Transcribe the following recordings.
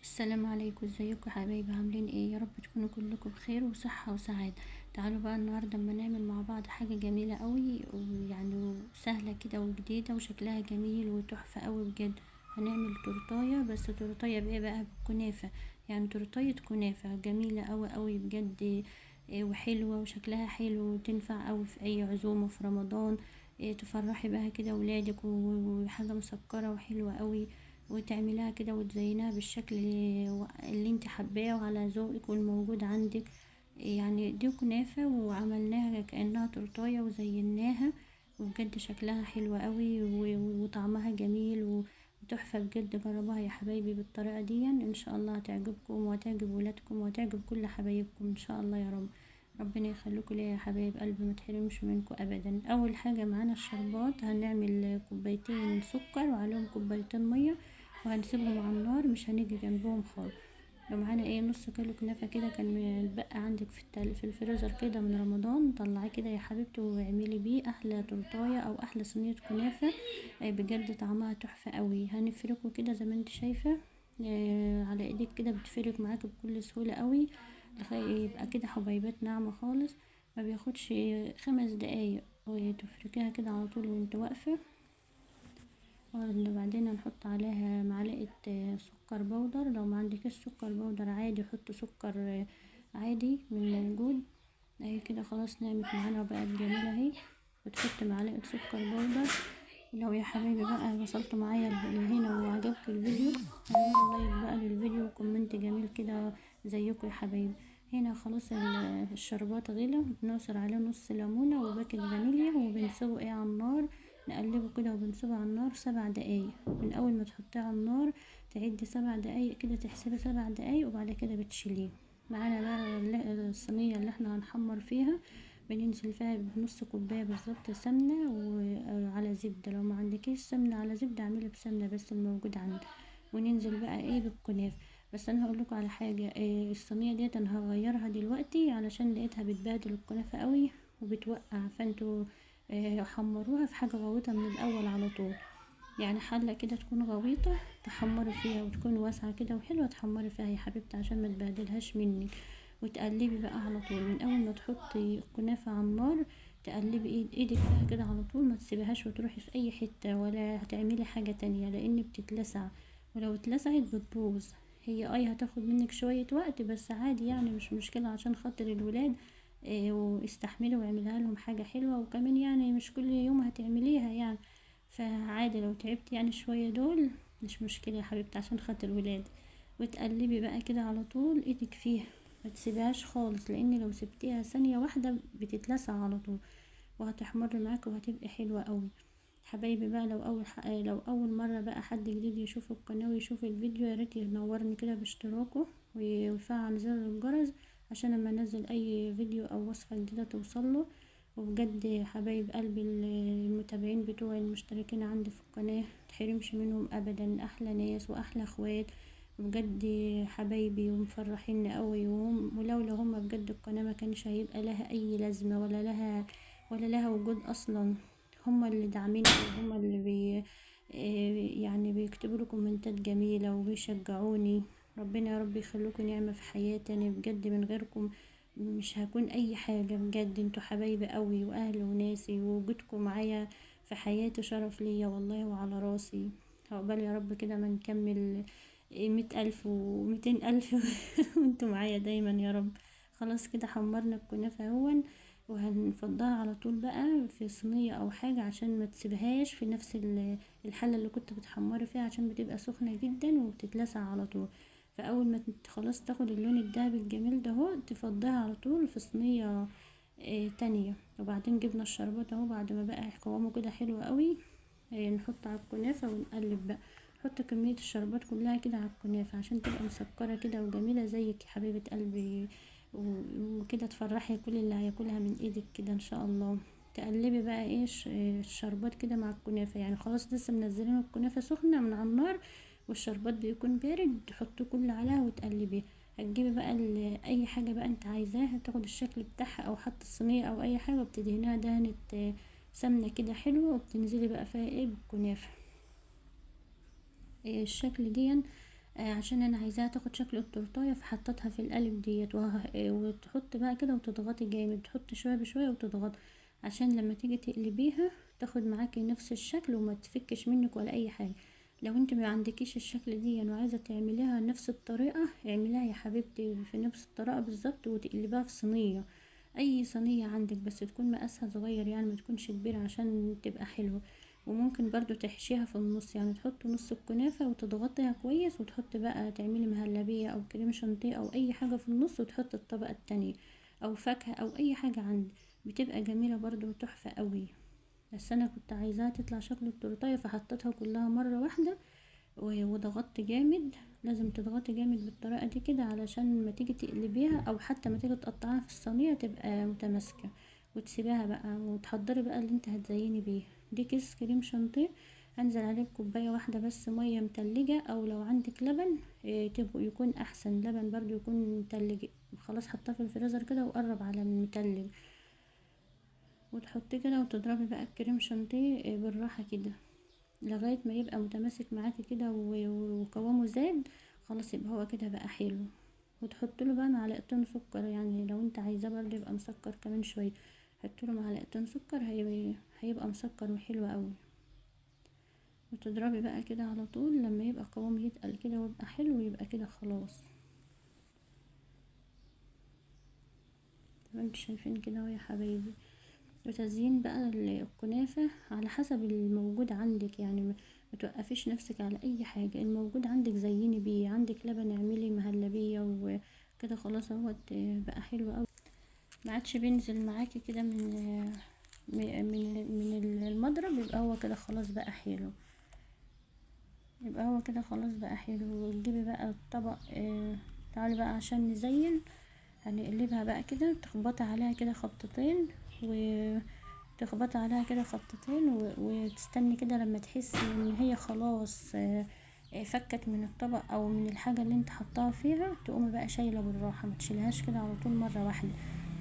السلام عليكم، ازيكم حبايبي؟ عاملين ايه؟ يا رب تكونوا كلكم بخير وصحة وسعادة. تعالوا بقى النهاردة اما نعمل مع بعض حاجة جميلة قوي، ويعني سهلة كده وجديدة وشكلها جميل وتحفة قوي بجد. هنعمل تورتاية، بس تورتاية بايه بقى؟ بالكنافة، يعني تورتاية كنافة جميلة قوي قوي بجد، وحلوة وشكلها حلو وتنفع قوي في اي عزومة في رمضان، تفرحي بها كده ولادك، وحاجة مسكرة وحلوة قوي، وتعمليها كده وتزينها بالشكل اللي انت حباه وعلى ذوقك والموجود عندك. يعني دي كنافة وعملناها كأنها تورتاية وزيناها، وبجد شكلها حلو قوي وطعمها جميل وتحفة بجد. جربوها يا حبايبي بالطريقة دي، ان شاء الله هتعجبكم وهتعجب ولادكم وهتعجب كل حبايبكم ان شاء الله يا رب. ربنا يخليكم ليا يا حبايب قلبي، ما تحرمش منكم ابدا. اول حاجة معانا الشربات، هنعمل كوبايتين سكر وعليهم كوبايتين مية، وهنسيبهم على النار مش هنيجي جنبهم خالص. لو معانا نص كيلو كنافة كده كان اتبقى عندك في الفريزر كده من رمضان، طلعيه كده يا حبيبتي واعملي بيه احلى تورتايه او احلى صينية كنافة، بجد طعمها تحفة قوي. هنفركه كده زي ما انت شايفة، على ايديك كده بتفرك معاك بكل سهولة قوي، يبقى كده حبيبات ناعمة خالص، ما بياخدش 5 دقايق، وتفركيها كده على طول وانت واقفة. وبعدين هنحط عليها معلقة سكر بودر، لو ما عندكش سكر بودر عادي حط سكر عادي من موجود. اهي كده خلاص نعمت معانا وبقت جميلة اهي. وتحط معلقة سكر بودر. لو يا حبايبي بقى وصلتوا معايا لهنا وعجبكم الفيديو، اعملوا like بقى للفيديو و comment جميل كده زيكم يا حبايبي. هنا خلاص الشربات غلى، بنعصر عليه نص ليمونة وباكت فانيليا، وبنسيبه على النار، نقلبه كده وبنسيبه على النار 7 دقايق. من اول ما تحطيه على النار تعدي 7 دقايق كده، تحسبي 7 دقايق وبعد كده بتشيليه. معانا بقى الصينية اللي احنا هنحمر فيها، بننزل فيها بنص كوباية بالظبط سمنة وعلى زبدة، لو ما عندكيش سمنة على زبدة اعملي بسمنة بس الموجود عندك. وننزل بقى بالكنافة. بس انا هقول لكم على حاجة، الصينية ديت انا هغيرها دلوقتي علشان لقيتها بتبهدل الكنافة قوي وبتوقع، فانتوا حمروها في حاجة غويطة من الأول على طول، يعني حلة كده تكون غويطة تحمري فيها وتكون واسعة كده وحلوة تحمري فيها يا حبيبتي عشان ما تبهدلهاش منك. وتقلبي بقى على طول من أول ما تحطي الكنافة على النار، تقلبي ايدك فيها كده على طول، ما تسيبهاش وتروحي في أي حتة ولا هتعملي حاجة تانية، لأن بتتلسع، ولو اتلسعت بتبوظ. هي هتاخد منك شوية وقت بس عادي، مش مشكلة عشان خاطر الولاد، واستحملي واعملها لهم حاجة حلوة، وكمان مش كل يوم هتعمليها فعادي لو تعبتي شوية دول مش مشكلة يا حبيبتي عشان خاطر ولادك. وتقلبي بقى كده على طول ايدك فيها، ما تسيبهاش خالص، لان لو سبتيها ثانية واحدة بتتلسع على طول وهتحمر معاك وهتبقى حلوة قوي. حبايبي بقى لو اول مرة بقى حد جديد يشوف القناة ويشوف الفيديو، يا ريت ينورني كده باشتراكه ويفعل زر الجرس عشان لما انزل اي فيديو او وصفة جديدة توصله. وبجد حبايب قلبي المتابعين بتوعي المشتركين عندي في القناة متحرمش منهم ابدا، احلى ناس واحلى اخوات بجد حبايبي ومفرحيني قوي، ولولا هم بجد القناة ما كانش هيبقى لها اي لازمة ولا لها وجود اصلا. هم اللي داعميني وهم اللي بيكتبوا لي كومنتات جميلة وبيشجعوني. ربنا يا رب يخليكم نعمة في حياتي، انا بجد من غيركم مش هكون اي حاجة بجد. انتوا حبايبي قوي واهلي وناسي، ووجودكم معايا في حياتي شرف ليا والله وعلى راسي. عقبال يا رب كده ما نكمل 100,000 وميتين ألف وانتوا معايا دايما يا رب. خلاص كده حمرنا الكنافة اهون، وهنفضها على طول بقى في صينية او حاجة عشان ما تسيبهاش في نفس الحلة اللي كنت بتحمري فيها، عشان بتبقى سخنة جدا وبتتلسع على طول. فاول ما خلاص تاخد اللون الذهبي الجميل ده اهو، تفضيها على طول في صينية تانية. وبعدين جبنا الشربات اهو بعد ما بقى قوامه كده حلو قوي، نحط على الكنافة ونقلب بقى. نحط كمية الشربات كلها كده على الكنافة عشان تبقى مسكرة كده وجميلة زيك يا حبيبة قلبي، وكده تفرحي كل اللي هياكلها من ايدك كده ان شاء الله. تقلبي بقى الشربات كده مع الكنافة، خلاص لسه منزلين الكنافة سخنة من على النار والشربات بيكون بارد، تحطيه كله عليها وتقلبيه. هتجيبي بقى اي حاجة بقى انت عايزاها تاخد الشكل بتاعها، او حتى الصينية او اي حاجة، وبتدهنيها دهنة سمنة كده حلوة، وبتنزلي بقى فيها بالكنافة. الشكل دي عشان انا عايزاها تاخد شكل التورتايه، فحطيتها في القالب ديت. وتحط بقى كده وتضغطي جامد، تحطي شوية بشوية وتضغطي عشان لما تيجي تقلبيها تاخد معاكي نفس الشكل وما تفكش منك ولا اي حاجة. لو انت ما عندكيش الشكل دي وعايزه تعمليها نفس الطريقة، اعمليها يا حبيبتي في نفس الطريقة بالظبط، وتقلبيها في صينية، اي صينية عندك، بس تكون مقاسها صغير يعني ما تكونش كبيرة عشان تبقى حلوة. وممكن برضو تحشيها في النص، يعني تحط نص الكنافه وتضغطيها كويس، وتحط بقى تعملي مهلبية او كريم شانتيه او اي حاجة في النص، وتحط الطبقة التانية او فاكهة او اي حاجة عندك، بتبقى جميلة برضو وتحفه قوي. بس انا كنت عايزاها تطلع شكل التورتايه، فحطيتها كلها مرة واحدة وضغطت جامد. لازم تضغطي جامد بالطريقة دي كده علشان ما تيجي تقلبيها او حتى ما تيجي تقطعيها في الصينية تبقى متماسكة. وتسيبيها بقى وتحضري بقى اللي انت هتزيني بيه. دي كيس كريم شانتيه هنزل عليه بكوبايه واحدة بس مية متلجه، او لو عندك لبن تبقى يكون احسن، لبن برضو يكون متلج. خلاص حطاه في الفريزر كده وقرب على المتلج، وتحطيه كده وتضربي بقى الكريم شانتيه بالراحة كده لغاية ما يبقى متماسك معاكي كده وقوامه زاد، خلاص يبقى هو كده بقى حلو. وتحط له بقى معلقتين سكر، يعني لو انت عايزاه برضه يبقى مسكر كمان شوية، حط له معلقتين سكر هيبقى مسكر وحلو قوي. وتضربي بقى كده على طول لما يبقى قوامه يتقل كده ويبقى حلو، يبقى كده خلاص. تمام، انتوا شايفين كده اهو يا حبايبي. وتزيين بقى الكنافة على حسب الموجود عندك، يعني ما توقفيش نفسك على اي حاجة، الموجود عندك زيني بيه. عندك لبن اعملي مهلبية وكده، خلاص اهوت بقى حلو قوي، ما عادش بينزل معاكي كده من المضرب، يبقى هو كده خلاص بقى حلو، يبقى هو كده خلاص بقى حلو. وتجيبي بقى الطبق، تعالي بقى عشان نزين، هنقلبها بقى كده، تخبطي عليها كده خبطتين، وتخبطي عليها كده خبطتين وتستني كده لما تحسي ان هي خلاص، فكت من الطبق او من الحاجة اللي انت حطاها فيها، تقومي بقى شايله بالراحة، ما تشيلهاش كده على طول مرة واحدة،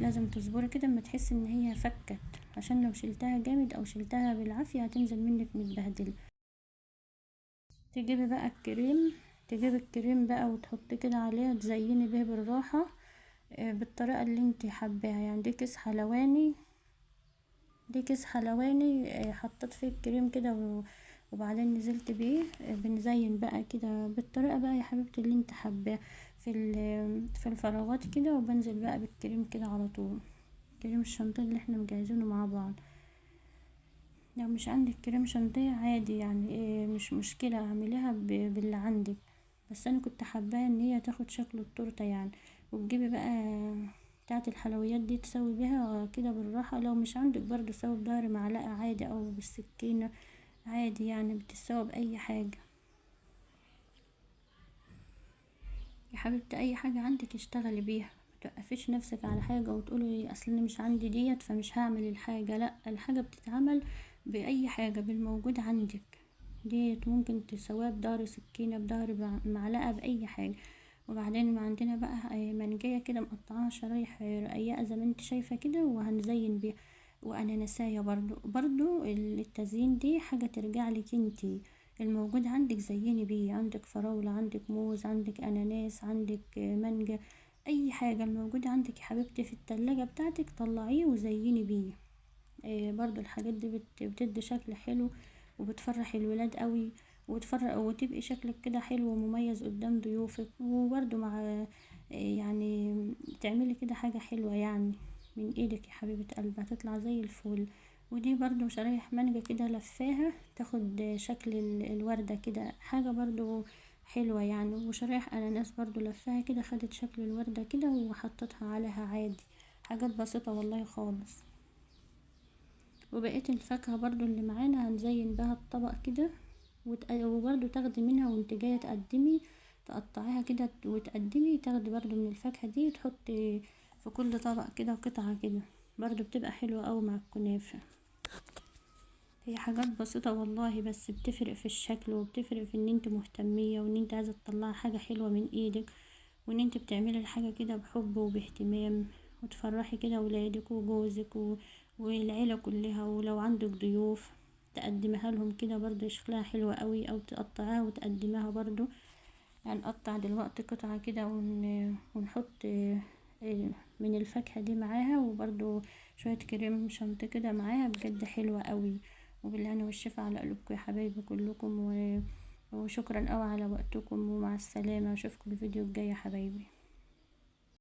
لازم تصبري كده اما تحسي ان هي فكت، عشان لو شلتها جامد او شلتها بالعافية هتنزل منك متبهدله. تجيبي بقى الكريم، تجيبي الكريم بقى وتحطيه كده عليها، تزيني بيه بالراحة، بالطريقة اللي انت حباها. يعني دي كيس حلواني، دي كيس حلواني، حطيت فيه الكريم كده وبعدين نزلت بيه، بنزين بقى كده بالطريقة بقى يا حبيبتي اللي انت حباها في الفراغات كده، وبنزل بقى بالكريم كده على طول، كريم الشانتيه اللي احنا مجهزينه مع بعض. لو مش عندك كريم شانتيه عادي يعني، مش مشكلة، اعمليها باللي عندك، بس انا كنت حباها ان هي تاخد شكل التورتة يعني. وتجيبي بقى بتاعه الحلويات دي تسوي بيها كده بالراحة، لو مش عندك برضو سوي بظهر معلقه عادي او بالسكينة عادي، يعني بتسوي باي حاجة يا حبيبتي، اي حاجة عندك اشتغلي بيها، ما توقفيش نفسك على حاجة وتقولي اصل انا مش عندي ديت فمش هعمل الحاجة، لا، الحاجة بتتعمل باي حاجة بالموجود عندك. ديت ممكن تسويها بظهر سكينة، بظهر معلقه، باي حاجة. وبعدين ما عندنا بقى منجيه كده مقطعاها شرايح رقيقه زي ما انت شايفه كده، وهنزين بيها. واناناسايه برضو التزيين دي حاجة ترجع لك انتي، الموجود عندك زيني بيه، عندك فراوله، عندك موز، عندك اناناس، عندك مانجا، اي حاجة الموجود عندك يا حبيبتي في التلاجة بتاعتك طلعيه وزيني بيه. برضو الحاجات دي بتدي شكل حلو وبتفرح الولاد قوي، وتفرق وتبقي شكلك كده حلو ومميز قدام ضيوفك، وبرضو مع يعني تعملي كده حاجة حلوة يعني من ايدك يا حبيبة قلبي، هتطلع زي الفل. ودي برضو شرايح مانجا كده لفاها تاخد شكل الوردة كده، حاجة برضو حلوة يعني. وشرايح اناناس برضو لفاها كده خدت شكل الوردة كده وحطيتها عليها عادي، حاجات بسيطة والله خالص. وبقية الفاكهة برضو اللي معانا هنزين بها الطبق كده، وبرضو تاخدي منها وانت جاية تقدمي، تقطعيها كده وتقدمي، تاخدي برضو من الفاكهة دي تحطي في كل طبق كده قطعة كده، برضو بتبقى حلوة اوي مع الكنافة. هي حاجات بسيطة والله، بس بتفرق في الشكل، وبتفرق في ان انت مهتمية وان انت عايزة تطلعي حاجة حلوة من ايدك، وان انت بتعملي الحاجة كده بحب وباهتمام، وتفرحي كده ولادك وجوزك والعيلة كلها. ولو عندك ضيوف تقدميها لهم كده برضو شكلها حلو قوي، او تقطعيها وتقدميها برضو. هنقطع دلوقتي قطعة كده ونحط من الفاكهة دي معاها، وبرده شوية كريم شانتيه كده معاها، بجد حلوة قوي. وبالهنا والشفا على قلوبكم يا حبايبي كلكم، وشكرا قوي على وقتكم، ومع السلامة. اشوفكم الفيديو الجاي يا حبايبي.